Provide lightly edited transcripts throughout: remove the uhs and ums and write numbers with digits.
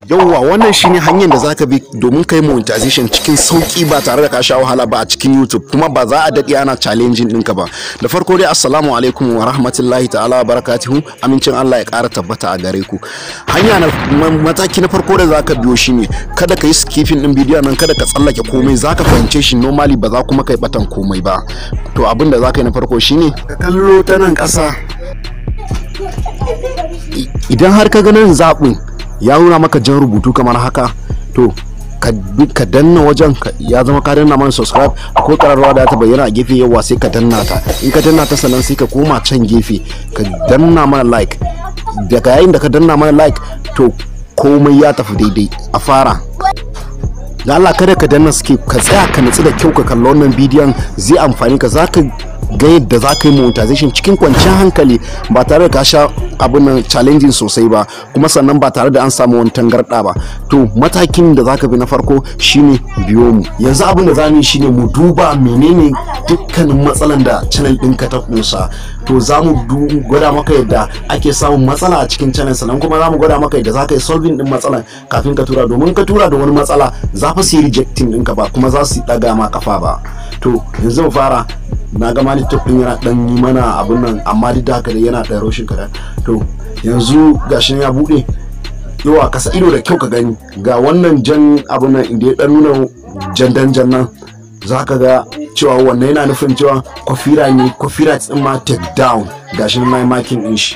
Yauwa, wannan shine hanyar da zaka bi domin kai monetization cikin sauki ba tare da ka sha wahala ba a cikin YouTube, kuma ba za a daɗe ana challenging ɗinka ba. Da farko dai, assalamu alaikum wa rahmatullahi ta'ala wa barakatuhu, amincin Allah ya ƙara tabbata a gare ku. Hanya na mataki na farko da zaka biyo shine kada ka yi skipping ɗin bidiyon nan, kada ka tsallake komai, zaka fahimce shi normally, ba za kuma kai batan komai ba. To, abin da zaka yi na farko shine ka kallo ta nan ƙasa. Idan har ka ga nan zaɓin ya nuna maka jan rubutu kamar haka, to ka danna wajen. Ya zama ka danna mana subscribe, akwai kararrawa da ta bayyana a gefe. Yawa, sai ka danna ta. In ka danna ta, sannan sai ka koma can gefe ka danna mana like. Daga yayin da ka danna mana like, to komai ya tafi daidai. A fara da Allah, kada ka danna skip, ka tsaya ka nutsu da kyau ka kalli wannan bidiyon, zai amfani ka. Zaka ga yadda za ka yi monetization cikin kwanciyar hankali ba tare da ka sha abin nan challenging sosai ba, kuma sannan ba tare da an samu wani tangarɗa ba. To, matakin da za ka bi na farko shine, biyo mu. Yanzu abin da za mu yi shine mu duba menene dukkanin matsalan da channel ɗinka ta kunsa. To, za mu gwada maka yadda ake samun matsala a cikin channel, sannan kuma za mu gwada maka yadda za ka yi solving din matsalan kafin ka tura, domin ka tura da wani matsala za fa su yi rejecting ɗinka ba kuma za su ɗaga ma kafa ba. To, yanzu mu fara. Na ga monitor din yana dan yi mana abun nan, amma duk da haka dai yana dan roshin kaɗan. To, yanzu gashi ya buɗe. Yawa, ka sa ido da kyau ka gani, ga wannan jan abun nan inda ya dan nuna jan danjan nan, za ka ga cewa wannan yana nufin cewa copyright ne, copyright din ma take down. Gashi na yi marking din shi.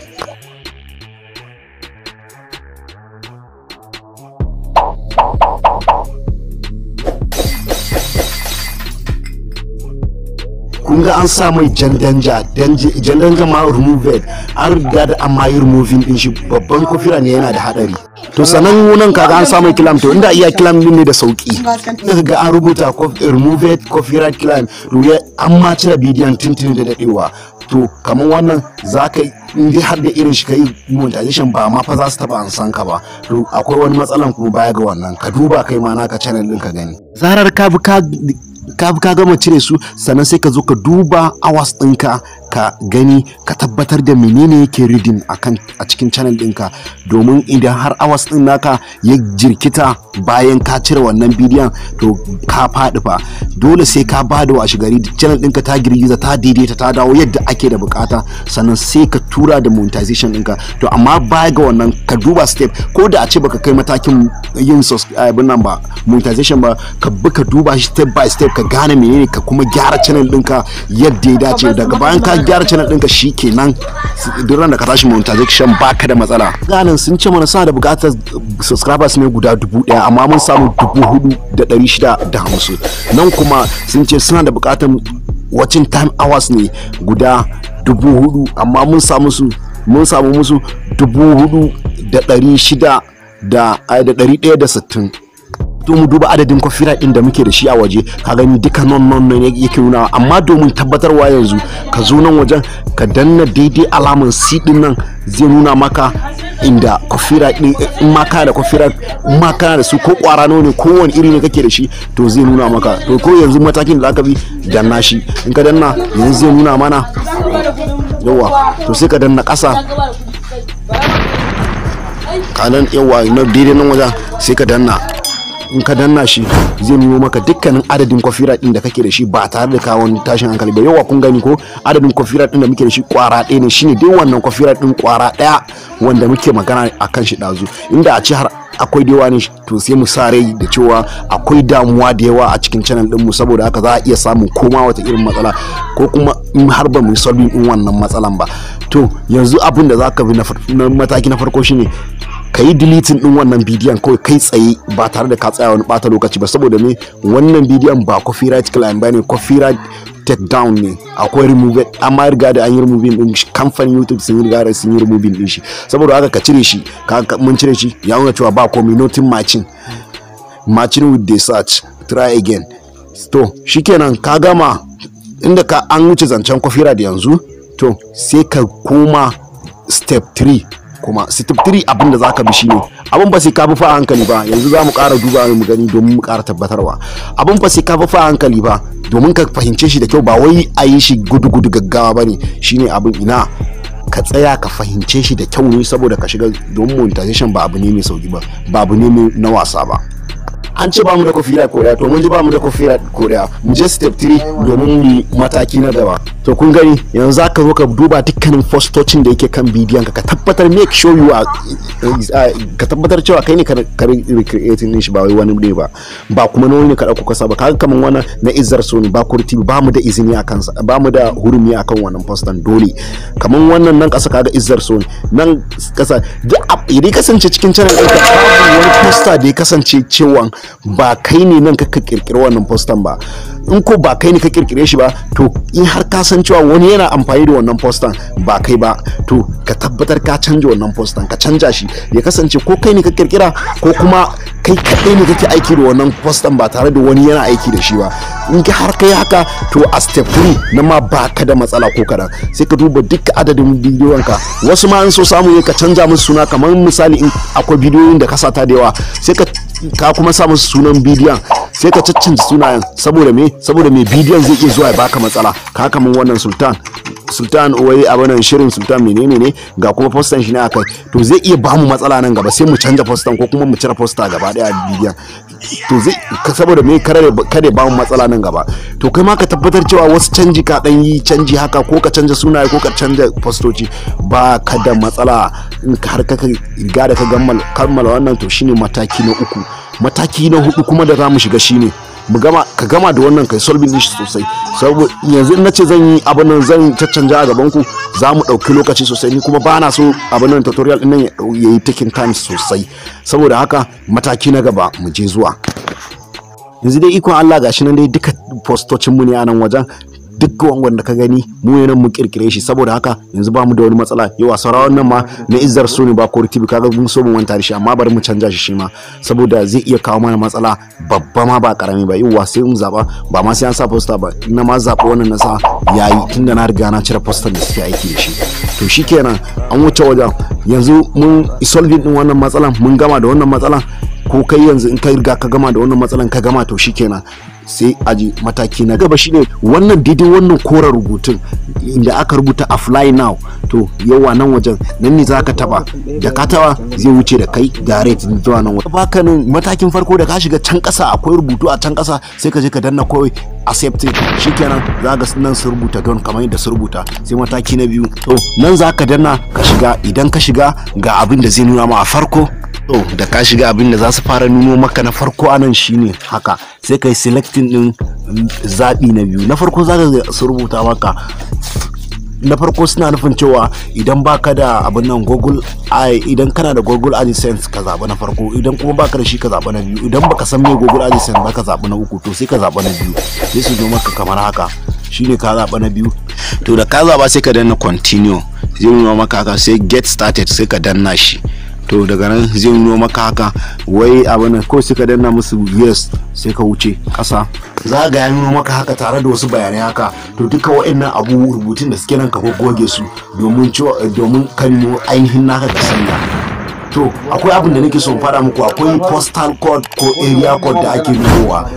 Kun ga an sa mai jan danja, jan danja ma removed, an riga da an ma yi removing din shi. Babban copyright ne, yana da hadari. To, sanan nan kaga an sa mai claim. To, inda iya claim din ne da sauki. Kaga an rubuta removed copyright claim, to an ma cire bidiyon tuntuni da dadewa. To, kamar wannan zaka in dai har da irin shi kai monetization, ba ma fa za su taba an san ka ba. To, akwai wani matsalan kuma baya ga wannan. Ka duba kai ma naka channel din ka gani. Zarar ka bi ka gama cire su, sannan sai ka zo ka duba hours ɗinka ka gani, ka tabbatar da menene yake reading akan a cikin channel ɗinka, domin idan har hours ɗin naka ya jirkita bayan ka cire wannan bidiyon, to ka faɗi fa. Dole sai ka ba da washe gari channel ɗinka ta girgiza, ta daidaita, ta dawo yadda ake da bukata, sannan sai ka tura da monetization ɗinka. To, amma baya ga wannan, ka duba step, ko da a ce baka kai matakin yin abin nan ba, monetization ba, ka bi ka duba shi step by step, ka gane menene, ka kuma gyara channel ɗinka yadda ya dace. Daga bayan ka gyara channel ɗinka, shikenan, duk ran da ka tashi monetization baka da matsala. Ganin sun ce mana suna da buƙatar subscribers ne guda 1000, amma mun samu 4650. Nan kuma sun ce suna da buƙatar watching time hours ne guda 4000, amma mun samu musu 4660. To, mu duba adadin copyright din da muke da shi a waje. Ka gani, duka non non ne yake nuna. Amma domin tabbatarwa, yanzu ka zo nan wajen ka danna daidai alaman C din nan, zai nuna maka inda copyright din, in ma kana da copyright, in ma kana da su, ko kwara nawa ne, ko wani iri ne kake da shi, to zai nuna maka. To, ko yanzu matakin da aka bi, danna shi. In ka danna yanzu, zai nuna mana. Yawa, to sai ka danna ƙasa kanan. Yawa, na daidai nan wajen sai ka danna. In ka danna shi, zai nuno maka dukkanin adadin copyright din da kake da shi ba tare da kawon tashin hankali ba. Yawa, kun gani ko? Adadin copyright din da muke da shi kwara ɗaya ne, shine dai wannan copyright din kwara ɗaya wanda muke magana akan shi ɗazu. Inda a ce har akwai da yawa ne, to sai mu sa rai da cewa akwai damuwa da yawa a cikin channel din mu. Saboda haka za a iya samun koma wata irin matsala, ko kuma in har ba mu solving din wannan matsalan ba. To, yanzu abin da zaka bi na mataki na farko shine ka yi deleting din wannan bidiyon kawai kai tsaye, ba tare da ka tsaya wani bata lokaci ba. Saboda me? Wannan bidiyon ba copyright claim ba ne, copyright take down ne. Akwai remove, amma riga da an yi removing din shi, kamfanin YouTube sun riga da sun yi removing din shi. Saboda haka ka cire shi. Mun cire shi, ya nuna cewa ba komai, nothing matching with the search, try again. To, shikenan, ka gama inda ka an wuce zancen copyright yanzu. To, sai ka koma step 3. Kuma step 3, abin da zaka bi shine, abin ba sai ka bi fa hankali ba. Yanzu za mu ƙara duba mu gani domin mu ƙara tabbatarwa. Abin ba sai ka bi fa hankali ba domin ka fahimce shi da kyau, ba wai a yi shi gudu gudu gaggawa bane. Shine abin ina ka Ka tsaya ka fahimce shi da kyau ne saboda ka shiga, don monetization ba abu ne mai sauki ba, ba abu ne na wasa ba. An ce bamu da copyright korea, to mun ji bamu da copyright korea, mu je step 3 domin mu mataki na gaba. To kun gani, yanzu zaka zo ka duba dukkanin postocin da yake kan bidiyon ka, ka tabbatar, make sure you are, ka tabbatar cewa kai ne ka recreating din shi, ba wai wani ne ba, ba kuma na wani ne ka dauko kasa ba. Kaga kaman wannan na Izzar Sony ba kurti, ba mu da izini a kansa, ba mu da hurumi akan wannan postan. Dole kaman wannan nan kasa, kaga Izzar Sony nan kasa, duk idan kasance cikin channel ɗinka babu wani poster da ya kasance cewa ba kai ne nan ka kirkiri wannan postan ba. In ko ba kai ne ka kirkire shi ba, to in har ka san cewa wani yana amfani da wannan postan ba kai ba, to ka tabbatar ka canja wannan postan, ka canja shi ya kasance ko kai ne ka kirkira ko kuma kai kaɗai ne kake aiki da wannan postan ba tare da wani yana aiki da shi ba. In ka har kai haka, to a step 3 na ma ba ka da matsala ko kaɗan. Sai ka duba duk adadin bidiyon ka. Wasu ma in so samu ne ka canja musu suna, kamar misali in akwai bidiyoyin da ka sata da yawa, sai ka kuma sa musu sunan bidiyon, sai ka caccanja sunayen. Saboda me? Saboda me bidiyon zai iya zuwa ya baka matsala. Ka kaman wannan Sultan wai abinan shirin Sultan menene ne, ga kuma postan shi ne akai, to zai iya bamu matsala nan gaba, sai mu canja postan ko kuma mu cire posta gaba daya a bidiyon. To zai, saboda me? Kare bamu matsala nan gaba. To kai ma ka tabbatar cewa wasu canji ka dan yi canji haka, ko ka canja sunaye ko ka canja postoci, ba ka da matsala in har ka riga da ka kammala wannan. To shine mataki na uku. Mataki na hudu kuma da zamu shiga shine mu gama, ka gama da wannan, kai solving din shi sosai, saboda yanzu in nace zan yi abin nan, zan caccanja a gaban ku, za mu ɗauki lokaci sosai. Ni kuma bana so abin nan tutorial din nan ya yi taking time sosai. Saboda haka mataki na gaba mu je zuwa. Yanzu dai ikon Allah, gashi nan dai duka postocin mu ne a nan wajen. Duk wanda ka gani mu ne nan mu kirkire shi. Saboda haka yanzu ba mu da wani matsala. Yawa, sauraron wannan ma na Izzar su ne ba ko TV, kaga mun so mu manta da shi, amma bari mu canja shi shi ma, saboda zai iya kawo mana matsala babba ma, ba karami ba. Yawa, sai mu zaba, ba ma sai an sa poster ba. Na ma zaba wannan na sa yayi, tunda na riga na cire poster da suke aiki da shi. To shikenan, an wuce wajen. Yanzu mun solving din wannan matsalan, mun gama da wannan matsalan. Ko kai yanzu in ka riga ka gama da wannan matsalan, ka gama, to shikenan, sai aji mataki na gaba. Shine wannan daidai wannan koren rubutun inda aka rubuta "Apply now". To yawa, nan wajen nan ne zaka taba. Da ka taba, zai wuce da kai direct zuwa nan wajen. Baka nan matakin farko, da ka shiga can kasa akwai rubutu a can kasa, sai ka je ka danna kawai "Accept". Shikenan, za ga nan su rubuta "Done" kamar yadda su rubuta. Sai mataki na biyu, to nan za ka danna ka shiga. Idan ka shiga, ga abin da zai nuna ma a farko. To da ka shiga, abin da za su fara nuno maka na farko anan shine haka. Sai kai selecting din zaɓi na biyu. Na farko za ka su rubuta maka na farko, suna nufin cewa idan baka da abin nan Google, ai idan kana da Google AdSense ka zaɓi na farko, idan kuma baka da shi ka zaɓi na biyu, idan baka san me Google AdSense ba ka zaɓi na uku. To sai ka zaɓi na biyu, sai su zo maka kamar haka. Shine ka zaɓi na biyu. To da ka zaɓa, sai ka danna "Continue". Zai nuna maka haka, sai "Get started", sai ka danna shi. To daga nan zai nuno maka haka, wai abin nan ko sai ka danna musu "Yes", sai ka wuce kasa. Za ga ya nuno maka haka tare da wasu bayanai haka. To duka wa'annan abu rubutun da suke nan, ka goge su domin kan ainihin naka ka sanya. To akwai abin da nake so in faɗa muku. Akwai postal code ko area code da ake nunowa.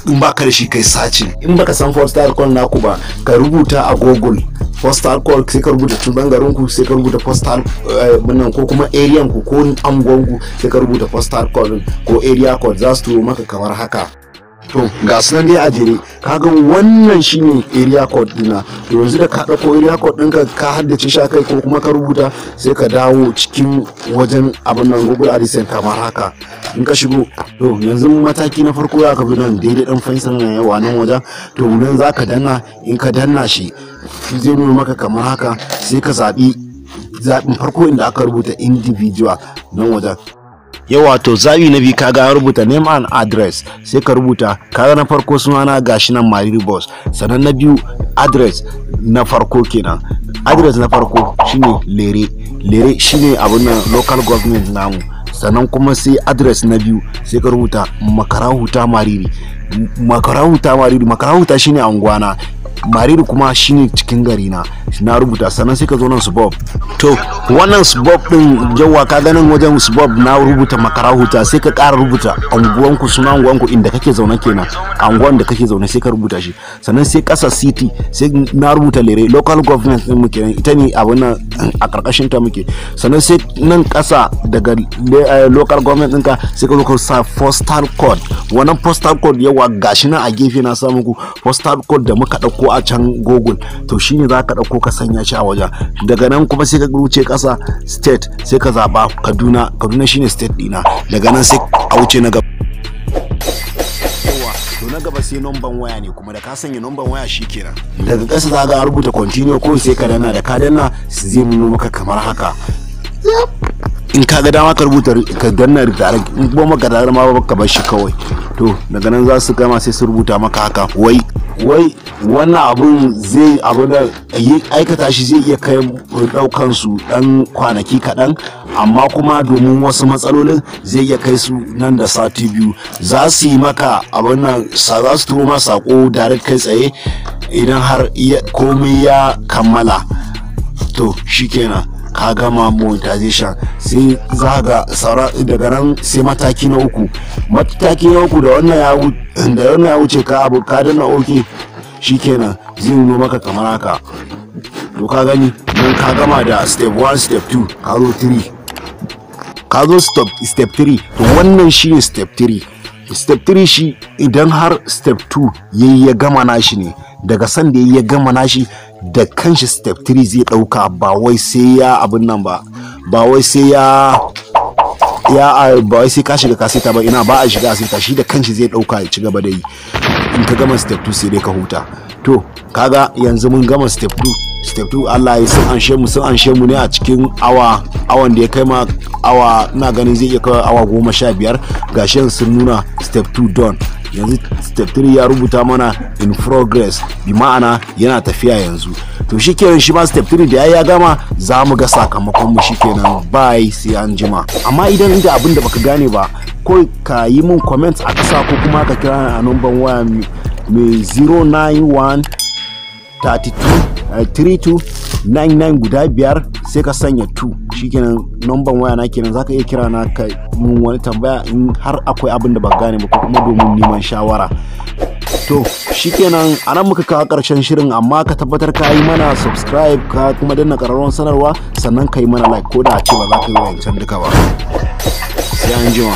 In baka da shi, kai searching. In baka san postal code naku ba, ka rubuta a Google postal code, sai ka rubuta sunan garin ku, sai ka rubuta postal nan ko kuma area ku ko anguwan ku, sai ka rubuta postal code ko area code, za su turo maka kamar haka. To ga su nan dai a jere. Kaga wannan shine area code dina. To yanzu da ka dauko area code ɗinka, ka haddace shi kai ko kuma ka rubuta, sai ka dawo cikin wajen abin nan Google AdSense kamar haka. In ka shigo, to yanzu mataki na farko ya ka bi nan daidai dan fensir nan, yawa, nan wajen. To nan za ka danna. In ka danna shi, zai nuna maka kamar haka. Sai ka zaɓi zaɓin farko inda aka rubuta "Individual" nan wajen. Yawa, to zabi na biyu, kaga an rubuta "Name and address", sai ka rubuta. Kaga na farko sunana, gashi nan Mariri Boss. Sannan na biyu address na farko kenan. Address na farko shine Lere. Lere shine abun nan local government namu. Sannan kuma sai address na biyu, sai ka rubuta Makarahuta Mariri. Makarahuta Mariri, Makarahuta shine anguwana. Mariri kuma shine cikin gari na, na rubuta. Sannan sai ka zo nan suburb. To wannan suburb din, yawa, ka ganin wajen suburb na rubuta Makarahuta. Sai ka ƙara rubuta anguwanku, suna anguwanku inda kake zaune kenan, anguwan da kake zaune sai ka rubuta shi. Sannan sai ƙasa city, sai na rubuta Lere, local government din mu kenan, ita ne abin nan a karkashin ta muke. Sannan sai nan ƙasa daga local government ɗinka sai ka zo ka sa postal code. Wannan postal code, yawa, gashi nan a gefe na sa muku postal code da muka ɗauko a can Google. To shine za ka ɗauko ka sanya shi a wajen. Daga nan kuma sai ka wuce ƙasa state, sai ka zaba Kaduna. Kaduna shine state ɗina. Daga nan sai a wuce na gaba. Yawa, to na gaba sai numban waya ne kuma. Da ka sanya numban waya shikenan. Daga ƙasa za ga rubuta continue ko, sai ka danna. Da ka danna zai nuno maka kamar haka. In ka ga dama ka rubuta, ka danna redirect, in kuma maka dama ba ka bar shi kawai. To daga nan za su gama, sai su rubuta maka haka, wai wannan abun zai abu da aikata shi zai iya kai daukan su dan kwanaki kaɗan, amma kuma domin wasu matsalolin zai iya kai su nan da sati 2. Za su yi maka abin nan, za su turo ma sako direct kai tsaye idan har komai ya kammala. To shikenan, ka gama monetization. Sai za ga saura daga nan sai mataki na uku. Mataki na uku, da wannan ya wuce ka abu, ka danna okay, shikenan zai nuno maka kamar haka. To ka gani don ka gama da step 1, step 2, ka zo 3, ka zo step 3. To wannan shine step 3. Step 3 shi idan har step 2 yayi ya gama nashi ne, daga san da ya gama nashi da kanshi step 3 zai dauka, ba wai sai ya abin nan ba, ba wai sai ka shiga ka saita ba. Ina, ba a shiga a saita. Shi da kanshi zai dauka ya ci gaba da yi. In ka gama step 2 sai dai ka huta. To kaga yanzu mun gama step 2. Step 2 Allah ya sun anshe mu, sun anshe mu ne a cikin awa, awan da ya kai ma awa, ina ganin zai iya kai awa 15. Gashi yanzu sun nuna step 2 done. Yanzu step 3 ya rubuta mana in progress, bi ma'ana yana tafiya yanzu. To shikenan, shi ma step 3 da ya gama za mu ga sakamakon mu. Shikenan, bye, sai an jima. Amma idan inda abin da baka gane ba, ko ka yi mun comment a kasa, ko kuma ka kira a number waya mai 091 32 32 99 guda biyar, sai ka sanya 2. Shikenan, number waya na kenan. Zaka iya kira na ka mun wani tambaya in har akwai abin da ba gane ba, ko kuma domin neman shawara. To shikenan, anan muka kawo karshen shirin, amma ka tabbatar ka yi mana subscribe, ka kuma danna ƙararrawar sanarwa, sannan ka yi mana like, ko da a ce ba za ka yi wayancan duka ba. Sai an jima.